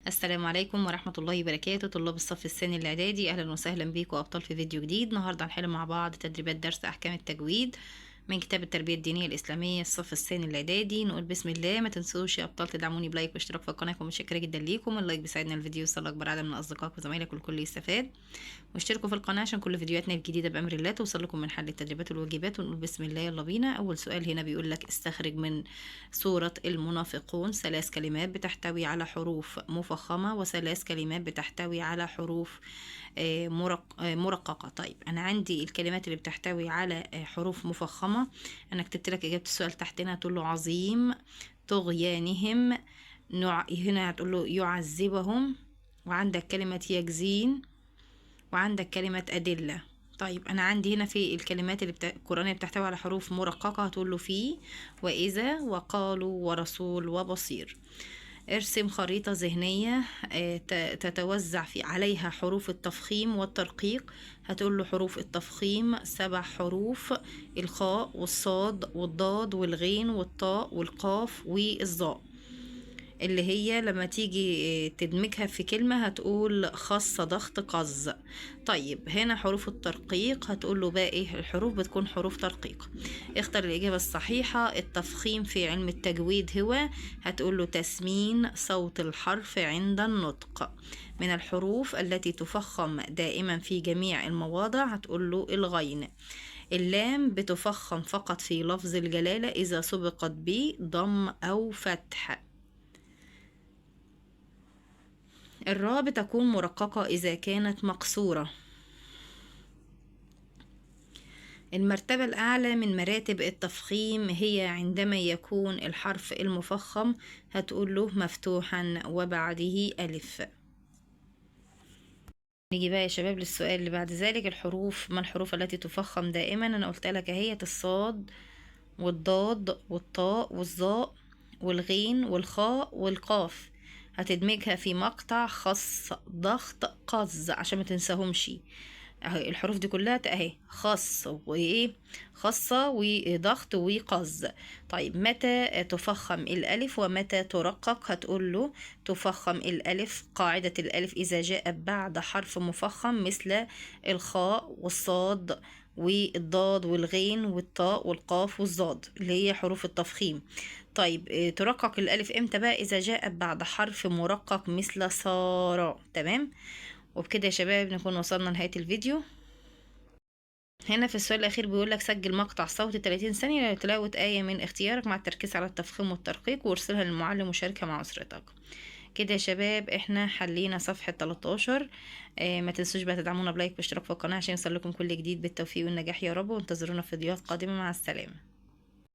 السلام عليكم ورحمة الله وبركاته. طلاب الصف الثاني الإعدادي، أهلا وسهلا بيكم أبطال في فيديو جديد. النهاردة هنحل مع بعض تدريبات درس أحكام التجويد من كتاب التربية الدينية الإسلامية الصف الثاني الإعدادي. نقول بسم الله. ما تنسوش يا أبطال تدعموني ب like واشتراك في القناة، ومتشكرة جدا ليكم. ال like بيساعدنا الفيديو يوصل لأكبر عدد من أصدقائك وزمايلك والكل يستفاد، واشتركوا في القناة عشان كل فيديوهاتنا الجديدة بأمر الله توصل لكم من حل التدريبات والواجبات. ونقول بسم الله، يلا بينا. أول سؤال هنا بيقول لك استخرج من سورة المنافقون 3 كلمات بتحتوي على حروف مفخمة وثلاث كلمات بتحتوي على حروف مرققة. طيب أنا عندي الكلمات اللي بتحتوي على حروف مفخمة، أنا كتبت لك إجابة السؤال تحتنا، هتقول له عظيم، طغيانهم، هنا هتقول له يعذبهم، وعندك كلمة يجزين، وعندك كلمة أدلة. طيب أنا عندي هنا في الكلمات اللي القرآنية بتحتوي على حروف مرققة، هتقول له في وإذا وقالوا ورسول وبصير. ارسم خريطة ذهنية تتوزع في عليها حروف التفخيم والترقيق، هتقول له حروف التفخيم 7 حروف، الخاء والصاد والضاد والغين والطاء والقاف والظاء، اللي هي لما تيجي تدمجها في كلمة هتقول خص ضغط قز. طيب هنا حروف الترقيق هتقول له باقي الحروف بتكون حروف ترقيق. اختر الإجابة الصحيحة. التفخيم في علم التجويد هو، هتقول له تسمين صوت الحرف عند النطق. من الحروف التي تفخم دائما في جميع المواضع هتقول له الغين. اللام بتفخم فقط في لفظ الجلالة إذا سبقت بضم أو فتح. الراء بتكون مرققة إذا كانت مقصورة. المرتبة الأعلى من مراتب التفخيم هي عندما يكون الحرف المفخم هتقول له مفتوحا وبعده ألف. نيجي بقى يا شباب للسؤال اللي بعد ذلك، الحروف، ما الحروف التي تفخم دائما؟ أنا قلت لك اهي الصاد والضاد والطاء والظاء والغين والخاء والقاف، هتدمجها في مقطع خص ضغط قز عشان ما تنساهمش. اهي الحروف دي كلها اهي، خص وايه، خصة وضغط وقز. طيب متى تفخم الالف ومتى ترقق؟ هتقول له تفخم الالف، قاعدة الالف اذا جاء بعد حرف مفخم مثل الخاء والصاد والضاد والغين والطاء والقاف والظاد اللي هي حروف التفخيم. طيب ترقق الالف امتى بقى؟ اذا جاءت بعد حرف مرقق مثل سارة. تمام، وبكده يا شباب نكون وصلنا لنهاية الفيديو. هنا في السؤال الأخير بيقول لك سجل مقطع صوتي 30 ثانية لتلاوة آية من اختيارك مع التركيز على التفخيم والترقيق، وارسلها للمعلم وشاركها مع أسرتك. كده يا شباب احنا حلينا صفحة 13. ما تنسوش بقى تدعمونا ب like واشتراك في القناة عشان يوصل لكم كل جديد. بالتوفيق والنجاح يا رب، وانتظرونا في فيديوهات قادمة. مع السلامة.